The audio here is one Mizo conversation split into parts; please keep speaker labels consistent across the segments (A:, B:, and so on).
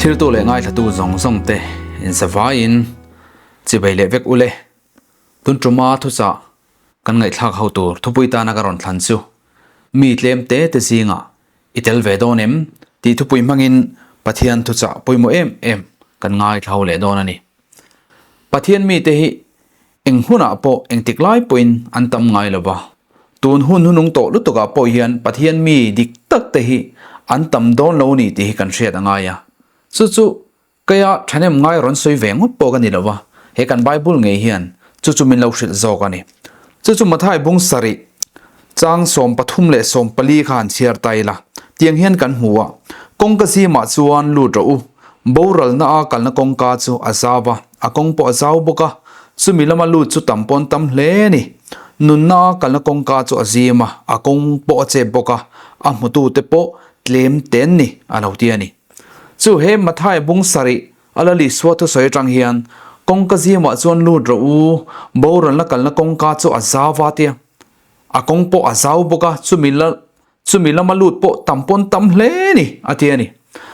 A: Thiltu leh ngaithlatu zawng zawng te inzavaiin chibei leh vek ule. Tun tuma thuchah kan ngaihthlak ho tur thupui tana ka rawn thlan chu mi tlem te te zingah i tel ve dawn em tih thupui hmangin Pathian thuchah pawimawh em em kan ngaithla ho leh dawn a ni. Pathian mite hi Eng hunah pawh engtik lai pawhin an tam ngai lo va, tun hun hunung tawh lutukah pawh hian Pathian mi dik tak te hi an tam dawn lo ni tih hi kan hriat a ngai a. Chu chu keia thahnem ngai rawn sawi ve ngawt pawh ka ni lo va, he kan Bible ngei hian chu chu min lo hrilh zawk a ni. Chu chu Mathai bung sarih chang 13 leh 14 kha han chhiar ta ila, tiang hian kan hmu a, Kawngka zimah chuan lut rawh u, boralna a kalna kawngka chu a zau va, A kawng pawh a zau bawk a, chumi lama lut chu tam pawn tam hle a ni. Nunna a kalna kawngka chu a zim a, a kawng pawh a chep bawk a, a hmutute pawh tlem ten ni a lo ti a ni. Chu he Mathai bung sarih a la Lisua thusawi atang hian kawngka zimah chuan lut rawh u, boralna kalna kawngka chu a zau va tia, a kawng pawh a zau bawk a, chumi la Chumi lama lut pawh tam pawn tam hle ni, a ti a ni.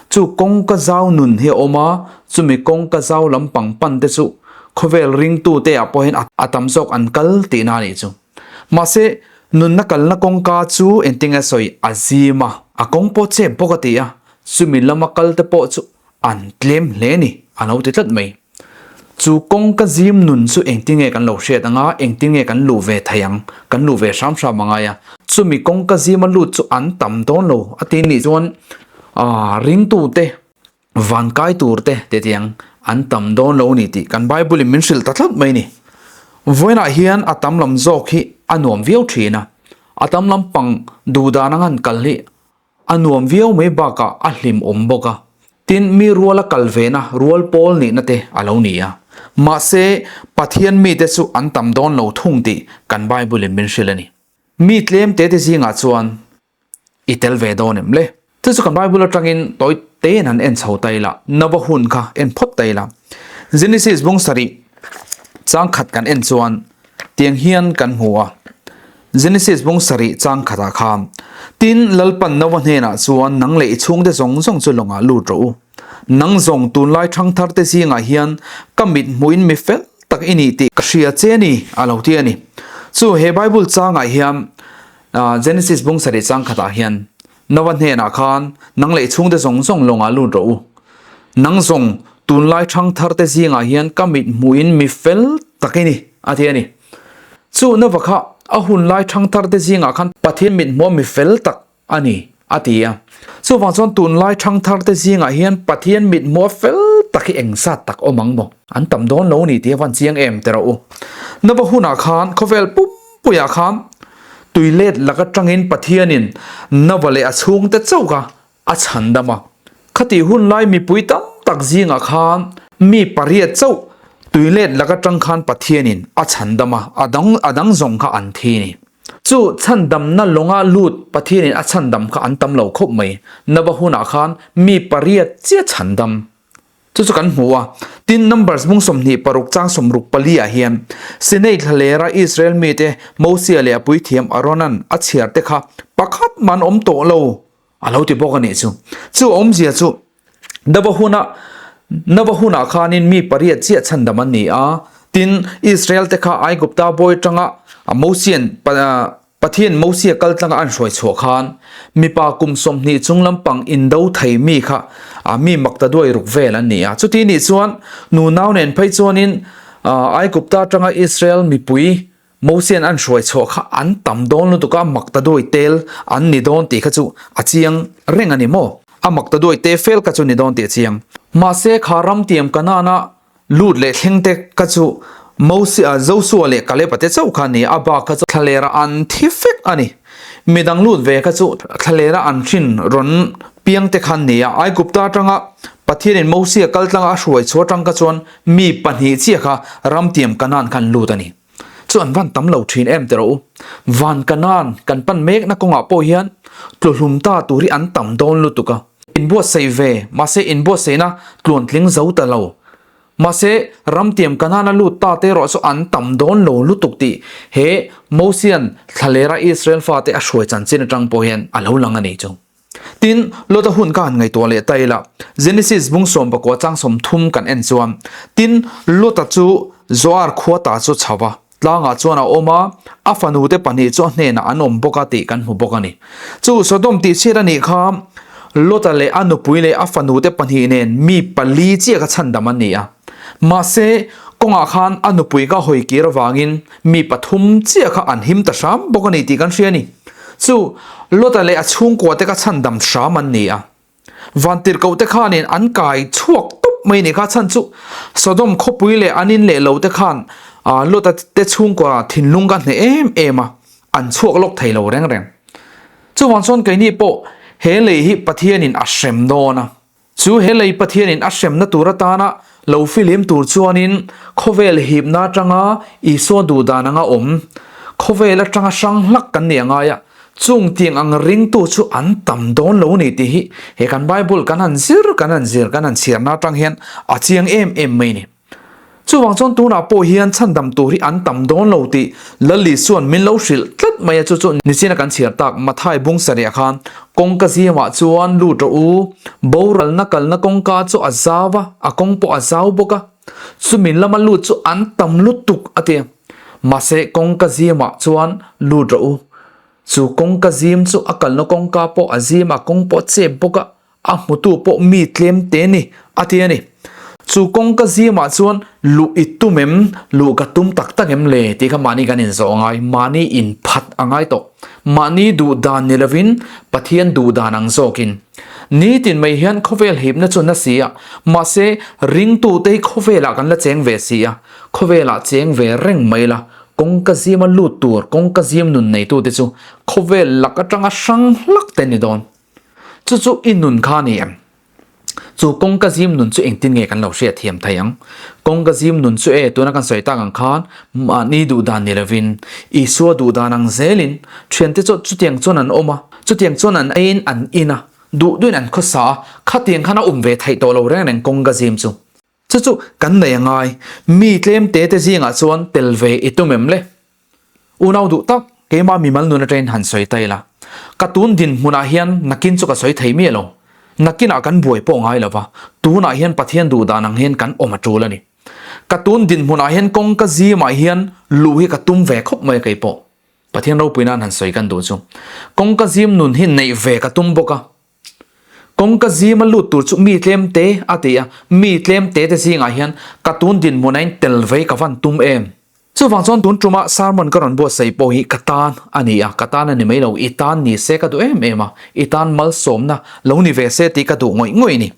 A: Chu kawngka zau nun hi a awm a, chumi kawngka zau lampang pan te chu khawvel ringtute ah pawh hian a tam zawk an kal tihna a nih chu. Mahse, nunna kalna kawngka chu engtin nge sawi a zim a, a kawng pawh chep bawk a ti a, chumi lama kal te pawh chu an tlem hle ni, a lo ti tlat mai. Chu kawngka zim nun chu engtin nge kan lo hriat anga, engtin nge kan luh ve thei ang, kan luh ve hram hram angai a. Chumi kawngka zima lut chu an tam dawn lo a ti nih chuan ringtute, vankai turte te tiang an tam dawn lo ni tih kan Bible in min hrilh ta tlat mai ni. Vawiinah hian a tam lam zawk hi a nuam viau thin a, a tam lampang duhdan anga an kal hi A nuam viau mai bakah a hlimawm bawk a. Tin, mi rual a kal vena rual pawl nihna te a lo ni a. Mahse, Pathian mite chu an tam dawn lo thung tih kan Bible-in min hrilh a ni. Mi tlem te te zingah chuan i tel ve dawn em le? Chu chu kan Bible atangin tawi tein han en chho ta ila, Nova hun kha en phawt ta ila. Genesis bung sarih chang khat kan en chuan Tiang hian kan hmu a, Genesis bung sarih chang khatah khan, Tin, Lalpan Noa hnenah chuan nang leh i chhungte zawng zawng chu lawngah lut rawh u. Nang zawng tunlai thangtharte zingah hian ka mit hmuhin mi fel tak i ni tih ka hria che ni, a lo ti a ni. Chu he Bible changah hian, Genesis bung sarih chang khatah hian, Noa hnenah khan nang leh i chhungte zawng zawng lawngah lut rawh u. Nang zawng tunlai thangtharte zingah hian ka mit hmuhin mi fel tak i ni, a ti a ni. Chu Noa kha a hunlai thangtharte zingah khan Pathian mit hmuha mi fel tak a ni, a ti a. Chuvang chuan tunlai thangtharte zingah hian Pathian mit hmuha fel tak hi engzat tak awm ang maw? An tam dawn lo ni tih a van chiang em teh rawh u. Noa hunah khan khawvel pumpuiah khan Tui let lak atangin Pathianin Nova leh a chhungte chauh kha a chhan dam a. Khatih hun lai mipui tam tak zingah khan mi pariat chauh tui let lak atang khan Pathianin a chhan dam a, a dang a dang zawng kha an thi ni. Chu chhandamna lawnga lut Pathianin a chhandam kha an tam lo khawp mai. Nova hunah khan mi pariat chiah chhandam. Chu chu kan hmu a. Tin, Numbers bung 26 chang 64 ah hian, Sinai thlalera Israel mite Mosia leh a puithiam Aaron-a'n a chhiar te kha pakhat mah an awm tawh lo a lo ti bawk a nih chu. Chu awmzia chu Nova huna Nova hunah khanin mi pariat chiah chhandam an ni a. Tin, Israel te kha Aigupta bawi atanga Mosia'n Pathian Mosia kal tlanga an hruai chhuah khan mipa kum 20 chung lampang indo thei mi kha mi makta duai ruk vel an ni a. Chuti nih chuan nunau nen phei chuanin Aigupta atanga Israel mipui Mosian an hruai chhuah kha an tam dawn lutuk a, makta duai tel an ni dawn tih kha chu a chiang reng a ni maw? A makta duai te fel kha chu ni dawn tih a chiang. Mahse kha ramtiam Kanaan-a Lut leh thleng te kha chu Mosia, Josua leh Kaleba te chauh kha a ni a, bak kha chu thlalera an thi vek a ni. Midang lut ve kha chu thlalera an hrin rawn piang te kha an ni a. Aigupta atanga Pathianin Mosia kal tlanga a hruai chhuah atang kha chuan mi pahnih chiah kha ramtiam Kanaan kha an lut a ni. Chu an van tam lo thin em teh rawh u. Van Kanaan kan pan mekna kawngah pawh hian tluhlum ta tur hi an tam dawn lutuk a. Inbuatsaih ve, mahse inbuatsaihna tluantling zo ta lo. Mahse, ramtiam Kanaan-a lut ta te erawh chu an tam dawn lo lutuk tih he Mosian thlalera Israel fate a hruai chanchin atang pawh hian a lo lang a ni chu. Tin, Lota hun ka han ngaihtuah leh ta ila, Genesis bung 19 chang 30 kan en chuan, Tin, Lota chu Zoar khua ta chu chho va, tlangah chuan a awm a, a fanute pahnih chu a hnenah an awm bawk a tih kan hmu bawk a ni. Chu Sodom tihchhiat a nih kha, Lota leh a nupui leh a fanute pahnih nen mi pali chiah kha chhandam an ni a. Mahse, kawngah khan a nupui ka hawi kir avangin mi pathum chiah kha an him ta hram bawk a ni tih kan hria a ni. Chu, Lota leh a chhungkua te kha chhandam hram an ni a. Vantirhkoh te khanin an kai chhuak tawp mai ni kha chhan chu Sodom khawpui leh an in leh lo te khan Lota te chhungkua thinlung ka hneh em em a, an chhuak lawk thei lo reng reng. Chuvang chuan keini pawh he lei hi Pathianin a hrem dawn a. Chu he lei Pathianin a hremna tur atana lo filim tur chuanin khawvel hipna atanga Isua duhdan anga awm, khawvel atanga hrang hlak kan nih a ngai a, chung tiang ang ringtu chu an tam dawn lo ni tih hi he kan Bible kan han zir kan han zir kan han chhiarna atang hian a chiang em em mai ni. Chuvang chuan tunah pawh hian chhandam tur hi an tam dawn lo tih Lal Isua'n min lo hrilh tlat mai a, chu chu nichina kan chhiar tak Mathai bung sarih khan kawngka zimah chuan lut rawh u, boralna kalna kawngka chu a zau a, a kawng pawh a zau bawk a, chumi lama lut chu an tam lutuk a ti a, mahse kawngka zimah chuan lut rawh u, chu kawngka zim chu a kalna kawngka pawh a zim a, kawng pawh a chep bawk a, A hmutu pawh mi tlem te ni, a ti a ni. Chu kawngka zimah chuan luh i tum em, luh ka tum tak tak em le tih kha mahni kan inzawh a ngai, mahni inphat a ngai tawh. Mahni duh dan ni lovin Pathian duh dan ang zawkin. Nitin mai hian khawvel hipna chu na si a, mahse ringtute hi khawvelah kan la cheng ve si a, khawvelah cheng ve reng mai la, kawngka zima lut tur, kawngka zim nun neitute chu khawvel lak atanga hrang hlak te ni dawn. Chu chu i nun kha a ni em? Chu kawngka zim nun chu engtin nge kan lo hriat thiam thei ang? Kawngka zim nun chu e, tuna kan sawi tak ang khan mahni duh dan ni lovin Isua duh dan ang zelin thiante chu chutiang chuan an awm a, chutiang chuan an eiin an in a, duh duhin an khawsa a, khatiang khan a awm ve theih tawh lo reng reng kawngka zim chu. Chu chu kan nei a ngai, mi tlem te te zingah chuan tel ve i tum em le? Unau duh tak, keimah mimal nun atangin han sawi ta ila. Ka tun dinhmunah hian nakin chu ka sawi thei miah lo. Nakinah kan buai pawh ngai lo va, tunah hian Pathian duh dan ang hian kan awm a tul a ni. Ka tun dinhmunah hian kawngka zimah hian luh hi ka tum ve khawp mai a kei pawh. Pathian ropui nan han sawi kan duh chu. Kawngka zim nun hi neih ve ka tum bawk a. Kawngka zima lut tur chu mi tlem te a ti a, mi tlem te te zingah hian ka tun dinhmunah in tel vei ka van tum em? Chuvang chuan tun tuma sermon ka rawn buatsaih pawh hi ka tan a ni a, ka tan a ni mai lo, i tan ni se ka duh em em a, i tan malsawmna lo ni ve se tih ka duh ngawih ngawih a ni.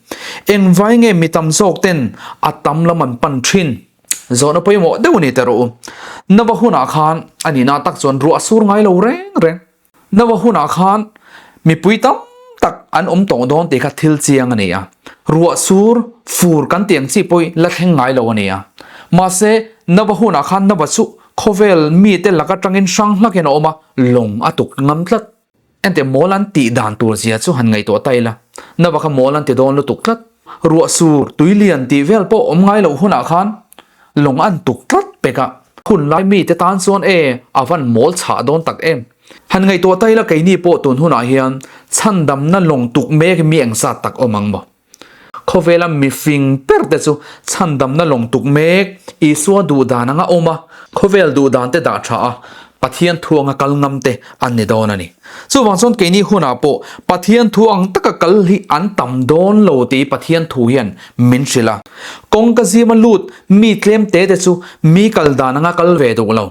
A: Engvai nge mi tam zawk ten a tam lam an pan thin? Zawhna pawimawh deuh a ni teh rawh u. Nava hunah khan a nihna tak chuan ruah sur ngai lo reng reng. Noah hunah khan mipui tam tak an awm tawh dawn tih kha thil chiang a ni a. Ruah sur, fur kan tih ang chi pawh hi la thleng ngai lo a ni a. Mahse, Noah hunah khan Noah chu khawvel mite lak atangin hrang hlakin a awm a, lawng a tuk ngam tlat. Enteh mawl an tih dan tur zia chu han ngaihtuah ta ila, Noah kha mawl an ti dawn lutuk tlat. Ruah sur, tui lian tih vel pawh awm ngai loh hunah khan lawng an tuk tlat pek a. Hun lai mite tan chuan e, a van mawl chhah dawn tak em. Han ngaihtuah ta ila keini pawh tun hunah hian chhandamna lawng tuk mek mi engzat tak awm ang maw? Khawvela mifing ber te chu chhandamna lawng tuk mek Isua duhdan anga awm a, khawvel duhdan te dah tha a, Pathian thu anga kal ngam te an ni dawn a ni. Chuvang chuan keini hunah pawh Pathian thu ang taka kal hi an tam dawn lo tih Pathian thu hian min hrilh a. Kawngka zima lut mi tlem te te chu mi kal dan anga kal ve duh lo.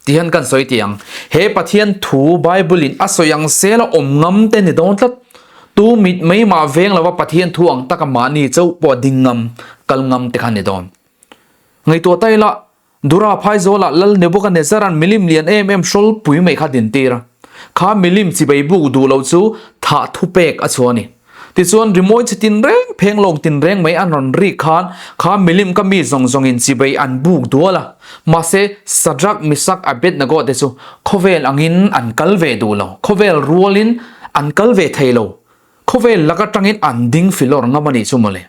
A: Ti hian kan sawi tih ang. He Pathian thu Bible in a sawi ang sela awm ngam te ni dawn tlat. Tu mit mai mah veng lova Pathian thu ang taka mahni chauh pawh ding ngam, kal ngam te kha ni dawn. Ngaihtuah ta ila, Dura Phaizawlah Lal Nebuchadnezzar-a'n milim lian em em hrawlpui mai kha dintir a. Kha milim chibai buk duh loh chu thah thupek a chhuah a ni. Tichuan, rimawi chi tinreng, phenglawng tinreng mai an rawn rik khan kha milim ka mi zawng zawngin chibei an buk dual a. Mahse, Shadrach, Meshach, Abednego te chu khawvel angin an kal ve duh lo. Khawvel rualin an kal ve thei lo. Khawvel lak atangin an ding filawr ngam a nih chu mawle.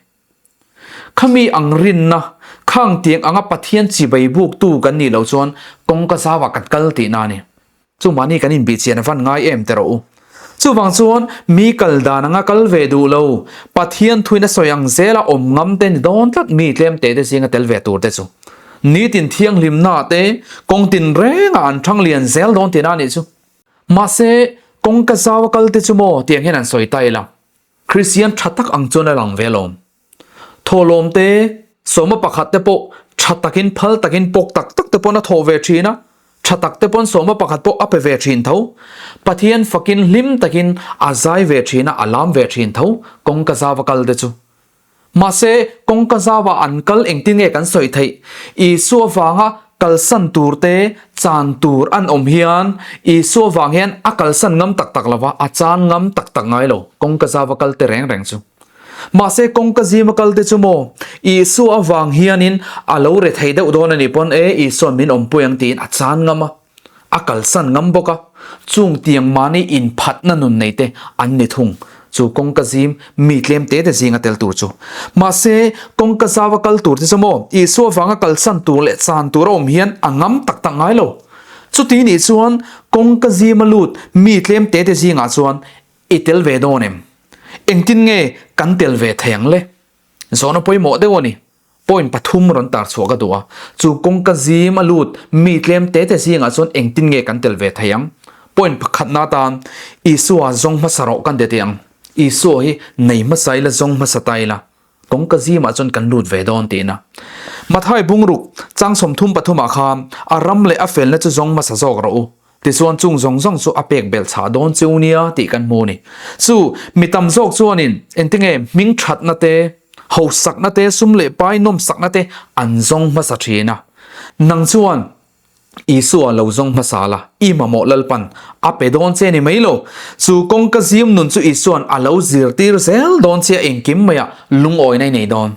A: Khami ang rinna, khang tiang anga Pathian chibei buktu kan nih loh chuan kawngka zauah kan kal tihna a ni. Chu mahni kan inbihchian a van ngai em teh rawh u. Chuvang chuan mi kal dan anga kal ve duh lo, Pathian thuin a sawi ang zela awm ngam te ni dawn tlat mi tlem te te zinga tel ve tur te chu. Nitin thianghlimna te kawng tin rengah an thang lian zel dawn tihna a nih chu. Mahse, kawngka zau a kal te chu maw tiang hian an sawi ta ila. Kristian tha tak ang chuan a lang ve alawm. Thawhlawm te, sawma pakhat te pawh tha takin phal takin pawk tak tak te pawn a thawh ve thin a, tha tak te pawn sawma pakhat pawh a pe ve thin tho. Pathian fakin hlim takin a zai ve thin a, a lam ve thin tho kawngka zau a kal te chu. Mahse, kawngka zau ah an kal engtin nge kan sawi theih? Isua vanga kalsan tur te, chan tur an awm hian Isua vang hian a kalsan ngam tak tak lova, a chan ngam tak tak ngai lo kawngka zau a kal te reng reng chu. Mahse kawngka zima kal te chu maw Isua avang hianin a lo re thei deuh dawn a nih pawn e Isua'n min awmpui ang tiin a chan ngam a, a kalsan ngam bawk a, chung tiang mahni inphatna nun nei te an ni thung chu kawngka zim mi tlem te te zinga tel tur chu. Mahse kawngka zau a kal tur te chu maw Isua avanga kalsan tur leh chan tur a awm hian a ngam tak tak ngai lo. Chuti nih chuan kawngka zima lut mi tlem te te zingah chuan I tel ve dawn em? Engtin nge kan tel ve thei ang le? Zawhna pawimawh deuh a ni. Point pathum rawn tar chhuah ka duh a. Chu kawngka zim a lut mi tlem te te zingah chuan engtin nge kan tel ve thei ang? Point pakhatna atan Isua zawng hmasa rawh kan ti teh ang. Isua hi nei hmasa ila zawng hmasa ta ila kawngka zimah chuan kan lut ve dawn tihna. Mathai bungruk chang 33 ah khan a ram leh a felna chu zawng hmasa zawk rawh u. Tichuan chung zawng zawng chu a pek belh chhah dawn cheu nia tih kan hmu a ni. Chu mi tam zawk chuanin engtinge hming thatna te, hausakna te, sum leh pai nawmsakna te an zawng hmasa thin a. Nang chuan Isua lo zawng hmasa la, i mamawh Lalpan a pe dawn che ni mai lo. Chu kawngka zim nun chu Isua'n a lo zirtir zel dawn che a engkim maiah lungawina i nei dawn.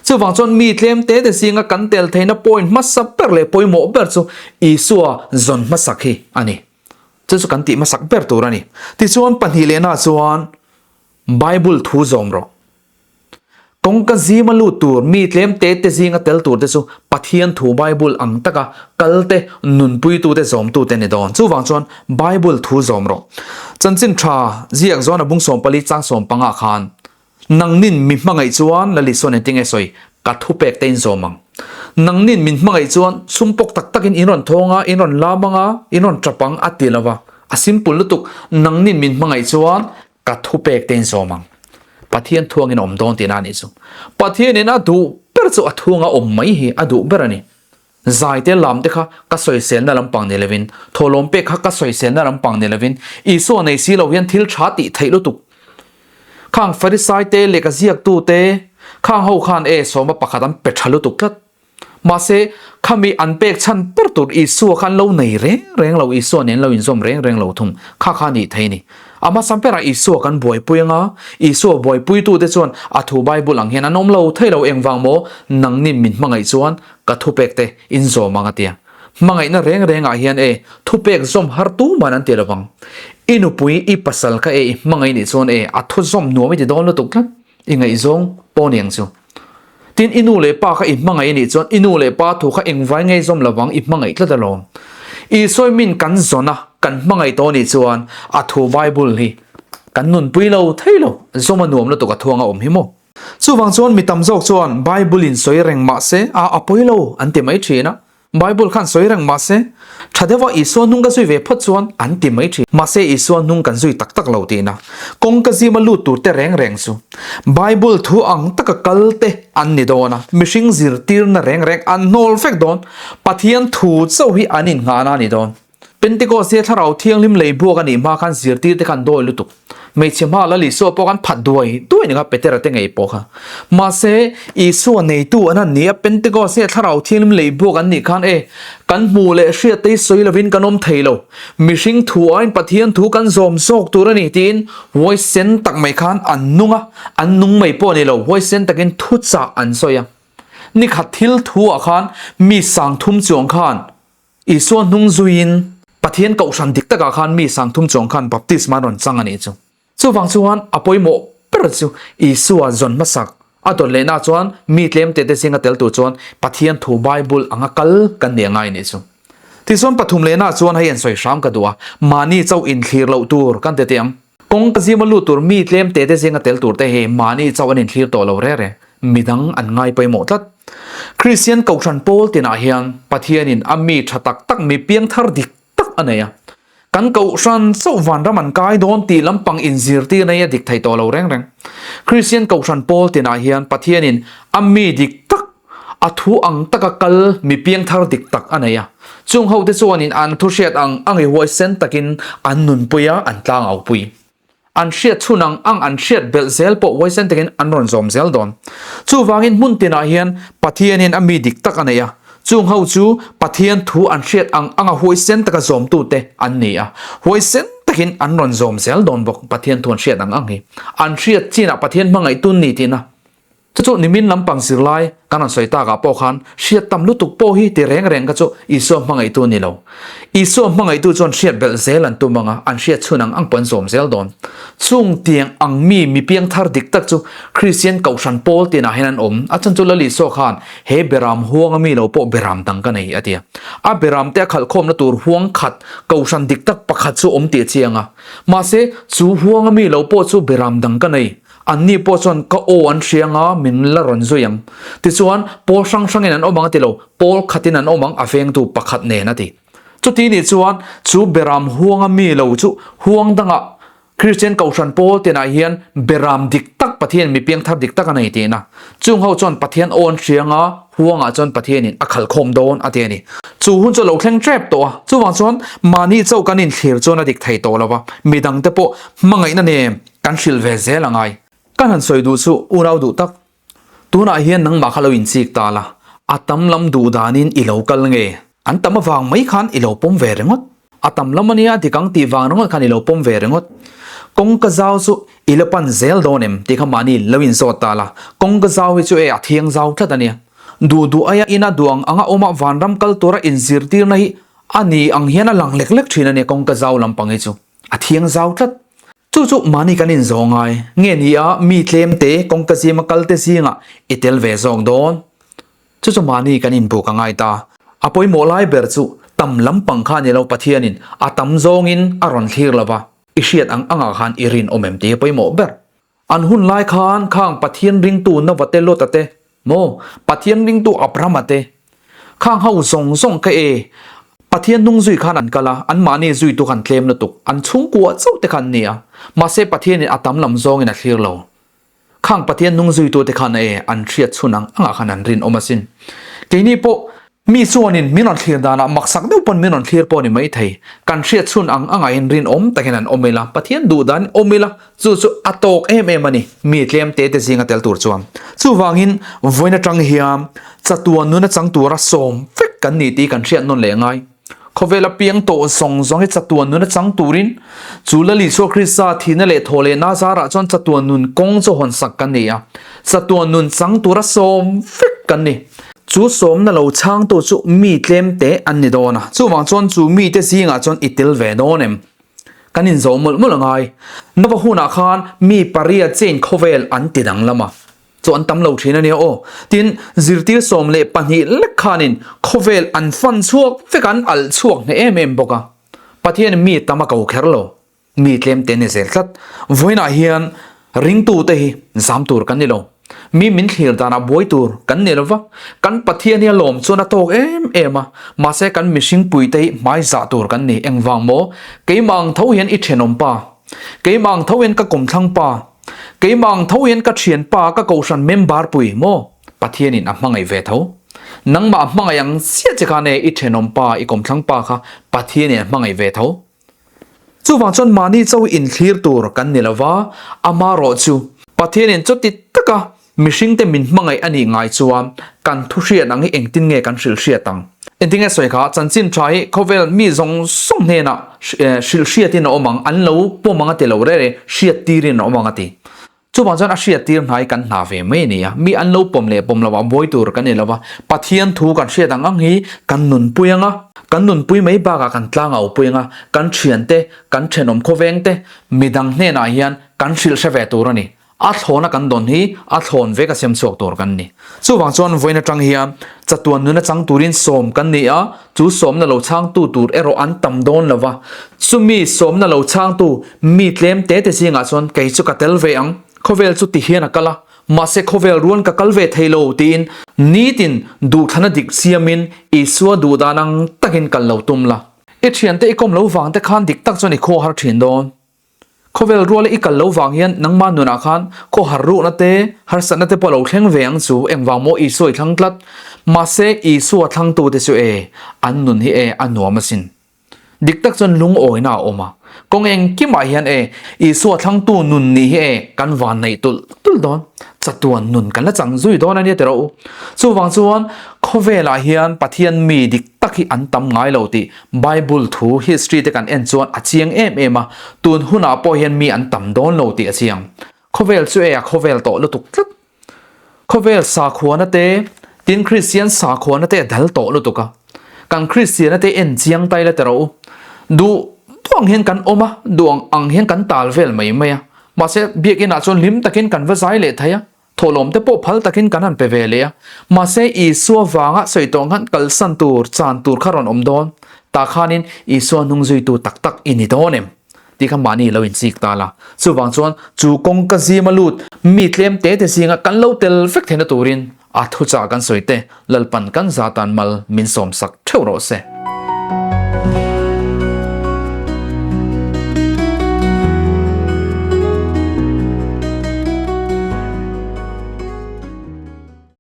A: Chuvang chuan mi tlem te te zinga kan tel theihna point hmasa ber leh pawimawh ber chu Isua zawn hmasak hi a ni. Chu chu kan tih hmasak ber tur a ni. Tichuan pahnih lehna chuan Bible thu zawm rawh. Kawngka zima lut tur mi tlem te te zinga tel tur te chu Pathian thu Bible ang taka kal te nunpuitu te zawmtu te ni dawn. Chuvang chuan Bible thu zawm rawh. Chanchin tha ziak zawn a bung 14 chang 15 khan Nangnin mi hmangaih chuan Lali sawn engtin nge sawi? Ka thupek te in zawm ang. Nangnin min hmangaih chuan sum pawk tak takin in rawn thawng a, in rawn lam ang a, in rawn tap ang a ti lo va. A simple lutuk, nangnin min hmangaih chuan ka thupek te in zawm ang. Pathian thuangin a awm dawn tihna a nih chu. Pathianin a duh ber chu a thuanga awm mai hi a duh ber a ni. Zai te lam te kha ka sawiselna lampang ni lovin, thawhlawm pek kha ka sawiselna lampang ni lovin, Isua nei si lo hian thil tha tih theih lutuk. Khang Farisai te lehkha ziaktu te khang ho khan e sawma pakhat an pe tha lutuk tlat. Mahse, khami an pek chhan ber tur Isua kha an lo nei reng reng lo, Isua nen lo inzawm reng reng lo thung. Kha kha a nih thei a ni. A hmasa berah Isua kan buaipui anga, Isua buaipuitute chuan a thu Bible ang hian an awm lo thei lo engvang maw nangnin min hmangaih chuan ka thupek te in zawm ang a tia. Hmangaihna reng rengah hian e thupek zawm har tu man an ti lo vang. I nupui i pasal kha e i hmangaih nih chuan e a thu zawm nuam i ti dawn lutuk tlat. I ngaihzawng pawh ni ang chu. Tin i nu leh pa kha i hmangaih nih chuan i nu leh pa thu kha engvai ngei zawm lo vang i hmangaih tlat alawm. Isua min kan zawn a kan hmangaih tawh nih chuan a thu Bible hi kan nunpui lo thei lo zawm a nuam lutuk a thuang a awm hi maw. Chuvang chuan mi tam zawk chuan Bible in sawi reng mah se a a pawi lo an ti mai thin a. Bible khan sawi reng mah se tha deuha Isua hnung ka zui ve phawt chuan an ti mai thin. Mahse Isua hnung kan zui tak tak lo tihna kawngka zima lut tur te reng reng chu Bible thu ang taka kal te an ni dawn a, mihring zirtirna reng reng an hnawl vek dawn, Pathian thu chauh hi an innghahna a ni dawn. Pentecost hi Thlarau Thianghlim lei buak a nih hma khan zirtir te khan dawi lutuk. Hmeichhe hma Lal Isua pawh khan phat duai duai ni kha Petera te ngei pawh kha. Mahse, Isua neitu an han ni a, Pentecost hi Thlarau Thianghlim lei buak an nih khan e, kan hmuh leh hriat te hi sawi lovin kan awm thei lo. Mihring thu aiin Pathian thu kan zawm zawk tur a ni tiin huaisen tak mai khan an nung a, an nung mai pawh a ni lo, huaisen takin thuchah an sawi a. Nikhat thil thu ah khan mi 3000 chuang khan Isua hnung zuiin Pathian kohhran dik takah khan mi 3000 chuang khan baptisma an rawn chang a nih chu. Chuvang chuan a pawimawh ber chu Isua zawn hmasak a dawt lehna chuan mi tlem te te zinga tel tur chuan Pathian thu Bible anga kal kan nih a ngai a nih chu. Tichuan pathum lehna chuan hei an sawi hram ka duh a, mahni chauh inthlir loh tur kan ti teh ang. Kawngka zima lut tur mi tlem te te zinga tel tur te hi mahni chauh an inthlir tawh lo rere, midang an ngai pawimawh tlat. Kristian Kohhran pawl tinah hian Pathianin a mi tha tak tak mi piangthar dik tak a nei a. Kan Kohhran chauh vanram an kai dawn tih lampang inzirtirna hi a dik thei tawh lo reng reng. Kristian Kohhran pawl tinah hian Pathianin a mi dik tak, a thu ang taka kal mi piangthar dik tak a nei a. Chung hote chuanin an thuhriat ang ang i huaisen takin an nunpui a, an tlangaupui. An hriat chhun ang ang an hriat belh zel pawh huaisen takin an rawn zawm zel dawn. Chuvangin hmun tinah hian Pathianin a mi dik tak a nei a, chung ho chu Pathian thu an hriat ang anga huaisen taka zawmtute an ni a, huaisen takin an rawn zawm zel dawn bawk Pathian thu an hriat ang ang hi. An hriat chinah Pathian hmangaih tun ni tihna. Chu chu nimin lampang zirlai kan rawn sawi takah pawh khan hriat tam lutuk pawh hi ti reng reng kha chu Isua hmangaihtu a ni lo. Isua hmangaihtu chuan hriat belh zel an tum ang a, an hriat chhun ang ang pawh an zawm zel dawn. Chung tiang ang mi mi piangthar dik tak chu Kristian Kohhran pawl tinah hian an awm. A chhan chu Lal Isua khan he beram huanga mi lo pawh beram dang ka nei a ti a. A beram te a khalhkhawmna tur huang khat Kohhran dik tak pakhat chu awm tih a chiang a. Mahse, chu huanga mi lo pawh chu beram dang ka nei. Anni pawh chuan ka aw an hria anga min la rawn zui ang. Tichuan, pawl hrang hrangin an awm ang a ti lo, pawl khatin an awm ang a vengtu pakhat nen a ti. Chuti nih chuan chu beram huanga mi lo chu huang dangah Kristian Kohhran pawl tinah hian beram dik tak Pathian mi piangthar dik tak a nei tihna. Chung ho chuan Pathian aw an hria anga huangah chuan Pathianin a khalhkhawm dawn a ti a ni. Chu hun chu a lo thleng tep tawh a, chuvang chuan mahni chauh kan inthlir chuan a dik thei tawh lo va, midangte pawh hmangaihna nen Kan hrilh ve zel a ngai. Kan han sawi duh chu unau duh tak. Tunah hian nangmah kha lo inchik ta la, a tam lam duh danin i lo kal nge? An tam avang mai khan i lo pawm ve ringawt. A tam lam ania dik ang tih vang ringawt khan i lo pawm ve ringawt. Kawngka zau chu i la pan zel dawn em tih kha mahni lo inzawt ta la. Kawngka zau hi chu e a thiang zau tlat ania. Duh duh aia ina duh ang anga awma vanram kal tura inzirtirna hi a ni ang hian a lang lek lek thin ania kawngka zau lampang hi chu. A thiang zau tlat. Chu chu mahni kan inzawh ngai. Nge ni a mi tlem te kawngka zima kal te zingah i tel ve zawk dawn. Chu chu mahni kan inbuk a ngai ta. A pawimawh lai ber chu tam lampang kha ni lo Pathianin a tam zawngin a rawn thlir lo va, i hriat ang angah khan i rinawm em tih hi pawimawh ber. An hun lai khan khang Pathian ringtu Nova te Lota te maw Pathian ringtu Abrahama te khang ho zawng zawng ka e Pathian hnung zui khan an kal a, anmahni zuitu khan tlem lutuk, an chhungkua chauh te khan an ni a, mahse Pathianin a tam lam zawngin a thlir lo. Khang Pathian hnung zuitu te khan e an hriat chhun ang angah khan an rinawm asin. Keini pawh Mi chuanin min rawn thlir danah maksak deuh pawn min rawn thlir pawh a ni maithei. Kan hriat chhun ang angaiin rinawm takin an awm ila, Pathian duh danin awm ila, chu chu a tawk em em a ni, mi tlem te te zinga tel tur chuan. Chuvangin, vawiin atang hian chatuan nuna chang tura sawm vek kan ni tih kan hriat nawn leh ngai. Khawvela piang tawh zawng zawng hi chatuan nuna chang turin chu Lal Isua Krista thihna leh thawh leh Nazarah chuan chatuan nun kawng chu hawnsak kan ni a, chatuan nun chang tura sawm vek kan ni. Chu sawmna lo chhangtu chu mi tlem te an ni dawn a, chuvang chuan chu mite zingah chuan i tel ve dawn em? Kan inzawh mawlh mawlh a ngai. Nova hunah khan mi pariat chain khawvel an ti danglam a, chu an tam lo thin a nia aw. Tin, zirtir 12 lek khanin khawvel an fan chhuak vek an alh chhuak hneh em em bawk a. Pathianin mi tam a ko kher lo. Mi tlem te ni zel tlat. Vawiinah hian ringtute hi zam tur kan ni lo. Mi min thlir danah buai tur kan ni lo va. Kan Pathian hi a lawm chuan a tawk em em a. Mahse kan mihring puite hi hmai zah tur kan ni. Engvang maw? Keimah ang tho hian i thenawm pa. Keimah ang tho hian ka kawmthlang pa. Keimah ang tho hian ka thian pa, ka kohhran member pui maw? Pathianin a hmangaih ve tho. Nangmah a hmangaih ang chiah che khan e i thenawm pa, i kawmthlang pa kha Pathianin a hmangaih ve tho. Chuvang chuan mahni chauh inthlir tur kan ni lova, amarawh chu Pathianin chuti taka mihringte min hmangaih a nih ngai chuan kan thuhriat ang hi engtin nge kan hrilhhriat ang? Engtin nge sawi kha? Chanchin tha hi khawvel mi zawng zawng hnenah hrilhhriatin a awm ang, an lo pawm ang a ti lo rere, hriat tirin a awm ang a ti. Chuvang chuan a hriattir hna hi kan hna ve mai a ni a, mi an lo pawm leh pawm lo ah buai tur kan ni lo va, Pathian thu kan hriat ang ang hi kan nunpui ang a, kan nunpui mai bakah kan tlang au pui ang a, kan thiante, kan thenawm khawveng te, midang hnenah hian kan hrilh hre ve tur a ni. A thlawna kan dawn hi a thlawn vek a siam chhuak tur kan ni. Chuvang chuan vawiin atang hian chatuan nuna chang turin sawm kan ni a, chu sawmna lo chhangtu tur erawh an tam dawn lo va. Chumi sawmna lo chhangtu mi tlem te te zingah chuan kei chu ka tel ve ang, khawvel chu ti hian a kal a, mahse khawvel ruan ka kal ve thei lo tiin nitin duhthlana dik siamin Isua duhdan ang takin kal lo tum la. I thiante i kawm lo vang te khan dik tak chuan i khaw har thin dawn. Khawvel ruala i kal lo vang hian nangmah nunah khan khawhar ruhna te, harsatna te pawh a lo thleng ve ang chu, engvang maw Isua i thlang tlat? Mahse, Isua thlangtute chu e, an nun hi e, a nuam asin. Dik tak chuan lungawina a awm a, kawng engkimah hian e, Isua thlangtu nun nih hi e, kan van neih tulh tulh dawn, chatuan nun kan la chang zui dawn a nia tiraw u. Chuvang chuan khawvelah hian Pathian mi dik tak hi an tam ngai lo tih Bible thu history te kan en chuan a chiang em em a, tun hunah pawh hian mi an tam dawn lo tih a chiang. Khawvel chu e a khawvel tawh lutuk tlat. Khawvel sakhuana te, tin Kristian sakhuana te a dal tawh lutuk a. Kan Kristiana te en chiang tai la ti rawh u. Duh duh ang hian kan awm a, duh ang ang hian kan tal vel mai mai a. Mahse biakinah chuan hlim takin kan va zai leh thei a. Thawhlawm te pawh phal takin kan han pe ve leh a, mahse Isua vanga sawi tawh ang khan kalsan tur, chan tur kha rawn awm dawn. Tah khanin Isua hnung zuitu tak tak i ni dawn em? tih kha mahni lo inchik ta la. Chuvang chuan chu kawngka zima lut mi tlem te te zinga kan lo tel vek theihna turin a thuchah kan sawi te Lalpan kan zatan mal min sawmsak theuh rawh se.